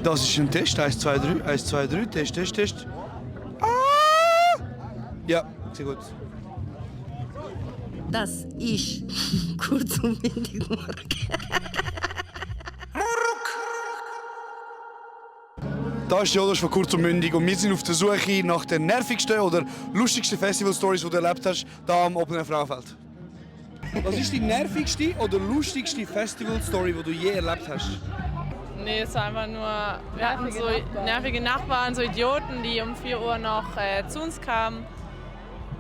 Das ist ein Test. 1, 2, 3. 1, 2, 3. Test, Test, Test. Ah! Ja, sehr gut. Das ist kurz und bündig Das ist Jodosch von Kurz und Mündig und wir sind auf der Suche nach den nervigsten oder lustigsten Festival-Stories, die du erlebt hast, hier am Open Air Frauenfeld. Was ist die nervigste oder lustigste Festival-Story, die du je erlebt hast? Nee, es war einfach nur, wir hatten so nervige Nachbarn, so Idioten, die um 4 Uhr noch zu uns kamen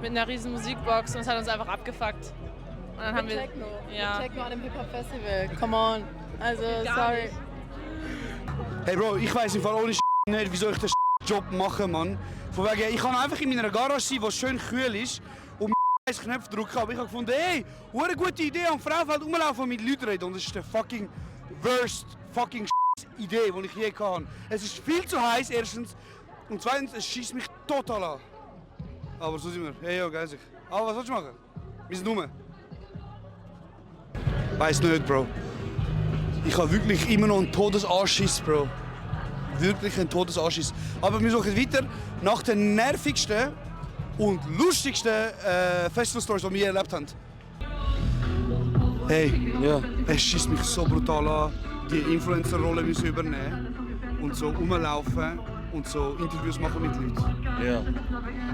mit einer riesen Musikbox und es hat uns einfach abgefuckt. Und dann haben wir Techno. Ja. Techno an dem Hip-Hop-Festival. Come on. Also, sorry. Hey Bro, ich weiss im Fall ohne nicht, wieso ich den Job mache, Mann. Von wegen, ich kann einfach in meiner Garage sein, wo es schön kühl ist und einen Knopf drücken. Aber ich habe gefunden, hey, eine gute Idee, am Frauenfeld rumlaufen und mit Leuten reden. Und das ist der fucking worst fucking Idee, die ich je hatte. Es ist viel zu heiß, erstens. Und zweitens, es schießt mich total an. Aber so sind wir. Hey, ja, geil sich. Aber was willst du machen? Wir sind rum. Weiss nicht, Bro. Ich habe wirklich immer noch einen Todesanschiss, Bro. Wirklich einen Todesanschiss. Aber wir suchen weiter nach den nervigsten und lustigsten Festival-Stories, die wir je erlebt haben. Hey, Ja. es schießt mich so brutal an, die Influencer-Rolle müssen übernehmen und so rumlaufen und so Interviews machen mit Leuten. Ja.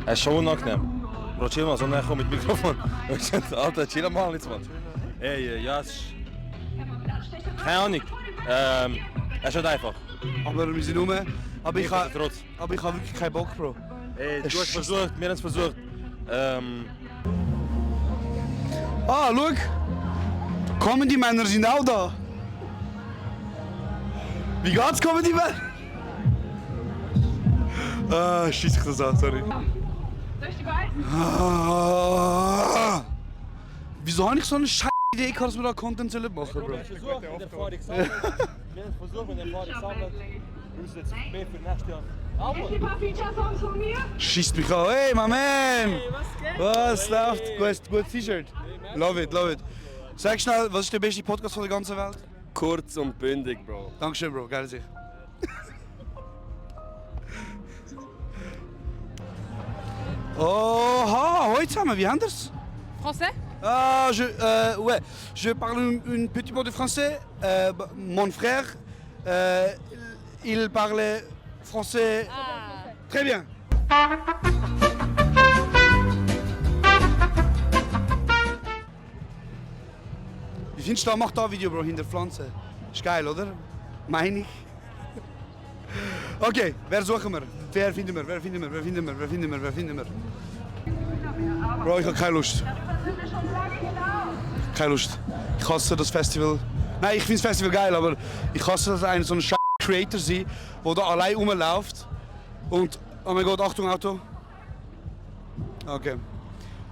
Es ist schon unangenehm. Bro, chill mal, so näher komm mit Mikrofon. Alter, chill mal jetzt, Mann. Ey, ja, es ist... Keine Ahnung. Es ist nicht einfach. Aber wir sind rum. Aber ich bin habe trotz. wirklich keinen Bock, Bro. Ey, du hast versucht, wir haben es versucht. Ah, schau! Comedy-Männer sind auch da! Wie geht's, Comedy-Männer? Ah, scheiss ich das an, sorry. Ah, wieso habe ich so eine scheiß Idee gehabt, dass wir da Content machen sollen, Bro? Wir haben versucht, wenn der Erfahrung sammelt. Wir müssen jetzt mehr für nächstes Jahr. Schießt mich an. Hey, my man! Was läuft? Gutes T-Shirt. Love it, love it. Sag schnell, was ist der beste Podcast von der ganzen Welt? Kurz und bündig, Bro. Dankeschön, Bro. Geil sich. Oha, heute zusammen, wie haben wir's? Français? Ah, ouais, je parle un petit peu de français. Mon frère, il parle français très bien. Wie findest du das? Mach da Video, Bro, hinter Pflanzen. Ist geil, oder? Meine ich. Okay, wer suchen wir? Wer finden wir? Wer finden wir? Wer finden wir? Wer finden wir? Wer finden wir? Bro, ich habe keine Lust. Keine Lust. Ich hasse das Festival. Nein, ich finde das Festival geil, aber ich hasse, dass ein so ein Creator sein, der da allein rumläuft. Und, oh mein Gott, Achtung, Auto. Okay.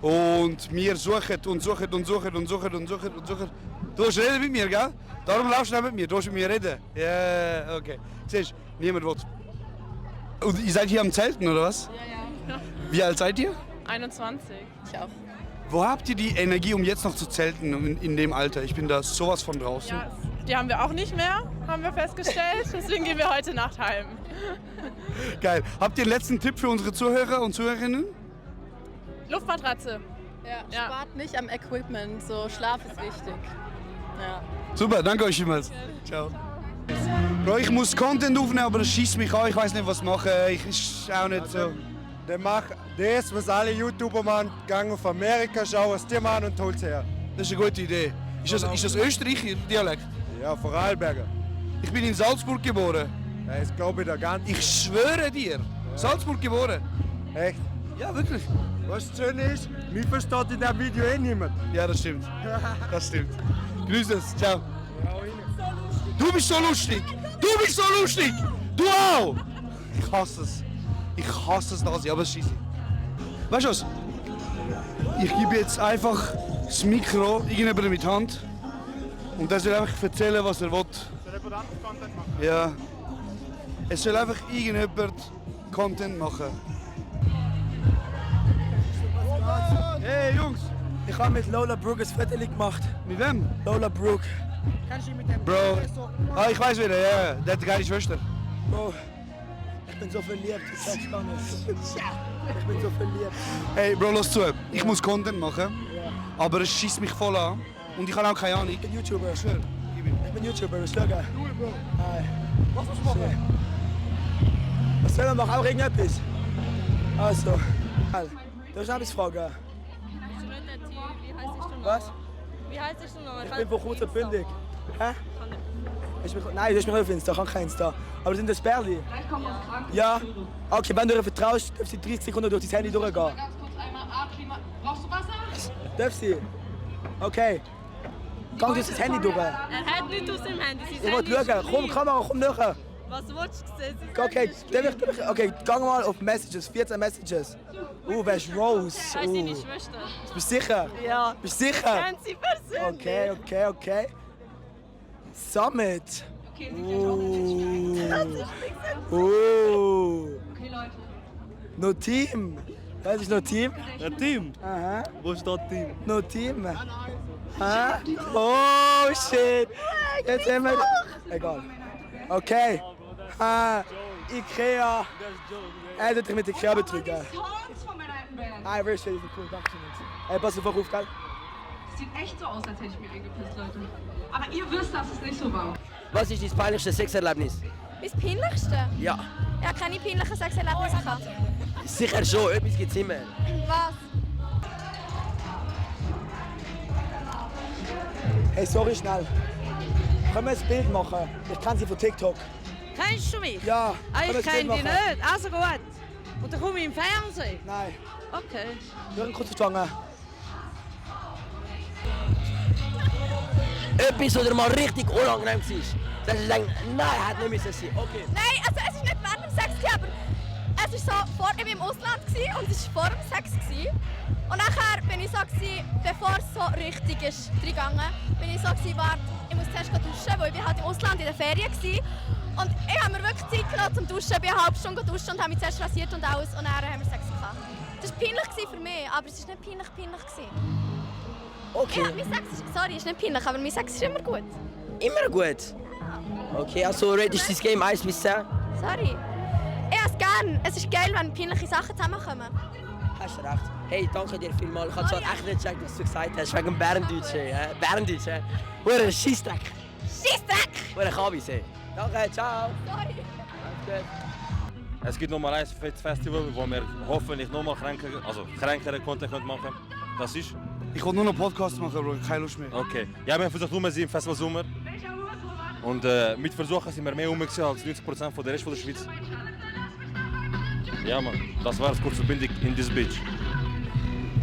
Und wir suchen und suchen und suchen und suchen und suchen und suchen. Du willst reden mit mir, gell? Darum laufst du nicht mit mir, du willst mit mir reden. Ja, yeah, okay. Siehst du, niemand will. Und ihr seid hier am Zelten, oder was? Ja. Wie alt seid ihr? 21. Ich auch. Wo habt ihr die Energie, um jetzt noch zu zelten in dem Alter? Ich bin da sowas von draußen. Ja, die haben wir auch nicht mehr, haben wir festgestellt. Deswegen gehen wir heute Nacht heim. Geil. Habt ihr einen letzten Tipp für unsere Zuhörer und Zuhörerinnen? Luftmatratze. Ja, spart nicht am Equipment, so Schlaf ist wichtig. Ja. Super, danke euch vielmals. Ciao. Bro, ich muss Content aufnehmen, aber das schießt mich an. Ich weiß nicht, was machen. Ich ist auch nicht so. Der macht das, was alle YouTuber machen, gehen auf Amerika, schauen, was die machen und holt her. Das ist eine gute Idee. Ist das Österreicher Dialekt? Ja, Vorarlberger. Ich bin in Salzburg geboren. Ja, das glaube ich da ganz. Ich schwöre dir. Salzburg geboren. Echt? Ja, wirklich. Was schön ist, mich versteht in diesem Video eh niemand. Ja, das stimmt. Das stimmt. Grüß es. Ciao. Du bist so lustig. Du bist so lustig. Du auch. Ich hasse es. Ich hasse es, das, aber es ist easy. Weißt du was? Ich gebe jetzt einfach das Mikro irgendjemandem mit Hand und der soll einfach erzählen, was er will. Soll jemand anderes Content machen? Ja. Es soll einfach irgendjemand Content machen. Hey Jungs, Ich habe mit Lola Brooke ein Foto gemacht. Mit wem? Lola Brooke. Kannst du mit dem Bro. Ah, ich weiß wieder, ja. Der hat eine geile Schwester. Bro, ich bin so verliebt, ich sag's gar nicht. Ich bin so verliebt. Hey, Bro, los zu. Ich muss Content machen, aber es schießt mich voll an. Und ich habe auch keine Ahnung. Ich bin YouTuber. Schwör. Ich bin YouTuber, was schau geil. Hi. Was willst du machen? Was soll man machen? Auch irgendetwas? Also. Darf ich noch etwas fragen? Was? Wie heißt du noch? Ich bin vor kurzem bündig. Hä? Nein, du hast mich auf Insta, ich kann kein Insta. Aber sind das Bärli? Ja. Okay, wenn du ihr vertraust, darf sie 30 Sekunden durch dein Handy durchgehen. Brauchst du Wasser? Darf sie? Okay. Gang durch das Handy durch. Er hat nichts aus dem Handy. Ich wollte schauen. Komm, Kamera, komm näher. Was willst du sehen? Okay, okay, gang mal auf Messages, 14 Messages. Wer ist Rose? Ich heiße deine Schwester. Bist du sicher? Ja. Bist du sicher? Kennt sie persönlich. Okay. Summit. Okay, Okay, Leute. No Team. Was ist No Team? Ein Team? Aha. Wo steht Team? No Team. Hä? Oh shit. Jetzt haben wir... Egal. Okay. Ikea. Er hat dich mit Ikea betrügen. Ah, very shit. Cool, danke schön. Ey, pass auf, gell? Sieht echt so aus, als hätte ich mir eingepisst, Leute. Aber ihr wisst, dass es nicht so war. Was ist dein peinlichste Sexerlebnis? Das Peinlichste? Ja. Ich habe keine peinlichen Sexerlebnisse gehabt. Sicher schon, etwas gibt's immer. Was? Hey, sorry, schnell. Können wir ein Bild machen? Ich kenne sie von TikTok. Kennst du mich? Ja. können wir Ich ein kenne Bild dich machen? nicht. Also gut. Und dann komme ich im Fernsehen. Nein. Okay. Wir haben kurz verstanden. Etwas, was dir mal richtig unangenehm war. Dass du denkst, nein, hätte nicht sein müssen. Okay. Nein, also es war nicht während dem Sex, aber es war so ich war im Ausland und es war vor dem Sex. Und nachher bin ich so, bevor es so richtig ist, reingegangen, bin ich so, warte, ich muss zuerst duschen, weil ich bin halt im Ausland in der Ferien war. Und ich habe mir wirklich Zeit genommen zum Duschen, ich bin eine halbe Stunde duschen und habe mich zuerst rasiert und alles und dann haben wir Sex gehabt. Das war peinlich für mich, aber es war nicht peinlich. Okay. Ja, mein Sex ist, sorry, ist nicht peinlich, aber mein Sex ist immer gut. Immer gut. Okay, also ratest du das Game 1 bis 10? Sorry. Ich habe es gern. Es ist geil, wenn peinliche Sachen zusammenkommen. Hast du recht. Hey, danke dir vielmals. Ich habe zwar echt nicht gecheckt, was du gesagt hast, wegen Berndeutsch. Berndeutsch, hä? Hure Scheissdreck. Scheissdreck! Hure Kabis, hey. Danke, ciao. Sorry. Es gibt nochmal ein Festival, wo wir hoffentlich nochmal kränkeren Content machen können. Das ist? Ich will nur noch Podcast machen, Bro. Keine Lust mehr. Okay. Ja, wir haben versucht, nur im Festival Sommer. Und mit Versuchen sind wir mehr als 90% von der Rest der Schweiz. Ja, Mann. Das war das kurze Bindung in this bitch.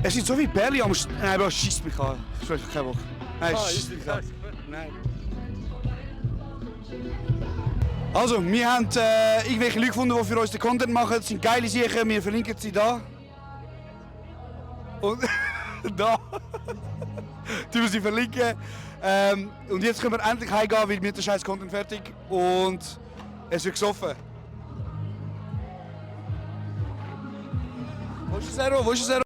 Es sind so viele Bärli am Nein, Bro, schießt mich an. Ich schwöre, ich hab keinen Bock. Nein, schießt mich an. Nein. Also, wir haben irgendwelche Leute gefunden, die für uns den Content machen. Das sind geile Sachen, wir verlinken sie da. Und da. Die wir sie verlinken. Und jetzt können wir endlich heimgehen, weil mit der scheiß Content fertig. Und es wird gesoffen. Wo ist der Zero? Wo ist der Zero?